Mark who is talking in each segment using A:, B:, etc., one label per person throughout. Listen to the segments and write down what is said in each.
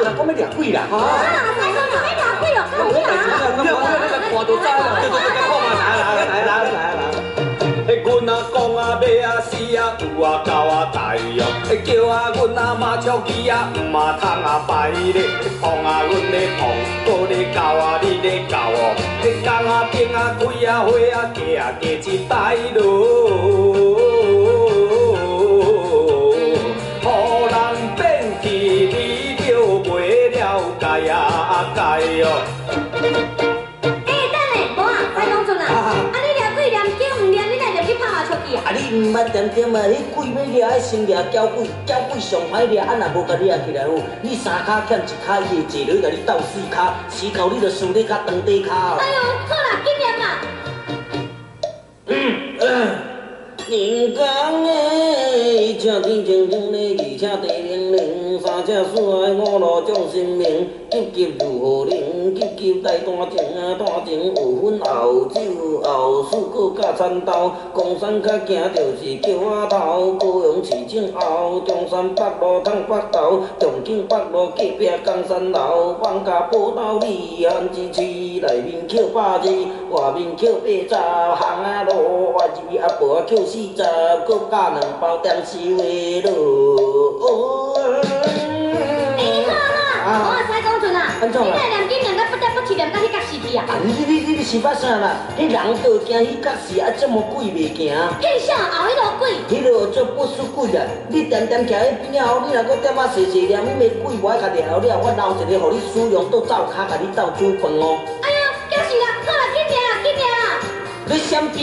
A: 人講欲掠鬼啦。
B: 啊，師公你欲掠鬼哦，
A: 無代誌啦，你來看就知啦。
C: 對對對，看嘛，來來來來來來。彼阮仔講啊，欲啊死啊，有啊狗啊大哦，叫啊阮阿媽笑伊啊，毋嘛通啊拜咧，碰啊阮咧碰，閣咧教啊你咧教哦，彼工啊燈啊開啊火啊加啊加一台囉，予人變去你就袂了解啊解哦。
B: 欸，等下，無啊，師公陣啊，啊你掠鬼念經毋念，你哪入去拍麻將去啊？
D: 啊，你毋捌點點啊？彼鬼欲掠，愛先掠嬌鬼，嬌鬼上歹掠，啊若無共掠起來哦，你三跤欠一跤，伊會坐落去共你鬥四跤，死到你就輸咧較長底跤哦。
B: 哎喲，好啦，緊念啦。
D: 人工的，一請天晴晴咧，二請地靈靈，三請四海五路眾神明，急急如何靈，急急來彈情啊，彈情有粉也有酒，也有水果佮田豆，岡山較行就是橋仔頭，高雄市政後，中山北路通北投，重慶北路隔壁岡山樓，放假寶斗里，番子市內面扣120，外面扣80，巷仔路外入去阿婆仔扣40，閣加兩包點心的囉。
B: 欸，好啦，無啊，師公陣啊，
D: 按怎
B: 你哪念經念到不得不去念到彼角時去啊？
D: 啊，你是捌啥啦？彼人都驚彼角時，啊，這麼鬼袂驚？
B: 彼啥後彼落鬼？
D: 彼落做不輸鬼啦！你恬恬徛彼邊仔吼，你若閣踮仔細細念，彼个鬼無愛共掠了，我留一个予你使用，倒灶跤共你鬥煮飯哦。
B: 哎喲，驚死啦！好啦，緊念啦，緊念啦。
D: 你閃邊？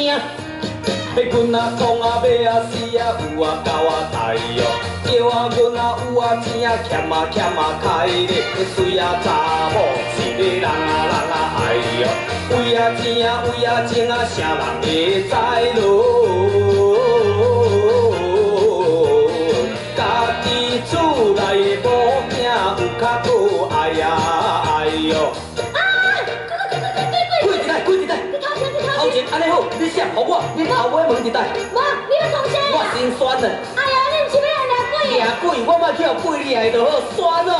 C: 彼阮仔講啊，欲啊死啊，有啊狗啊大哦，叫啊阮仔有啊錢啊，欠啊欠啊開咧，水啊查某是咧人啊人啊愛哦，為啊錢啊為啊情啊，啥人會知囉？家己厝內的某囝有較可愛啊愛喲。
B: 啊！鬼鬼鬼鬼鬼！
A: 鬼佇內，鬼佇內。
B: 你頭前，你頭
A: 頭前，按呢好，你閃予我，你頭尾門佇內。
B: 無，你欲創啥？
A: 我先選啊。
B: 哎呀，你毋是欲來掠鬼？
A: 掠鬼，我莫去予鬼掠的就好，選哦。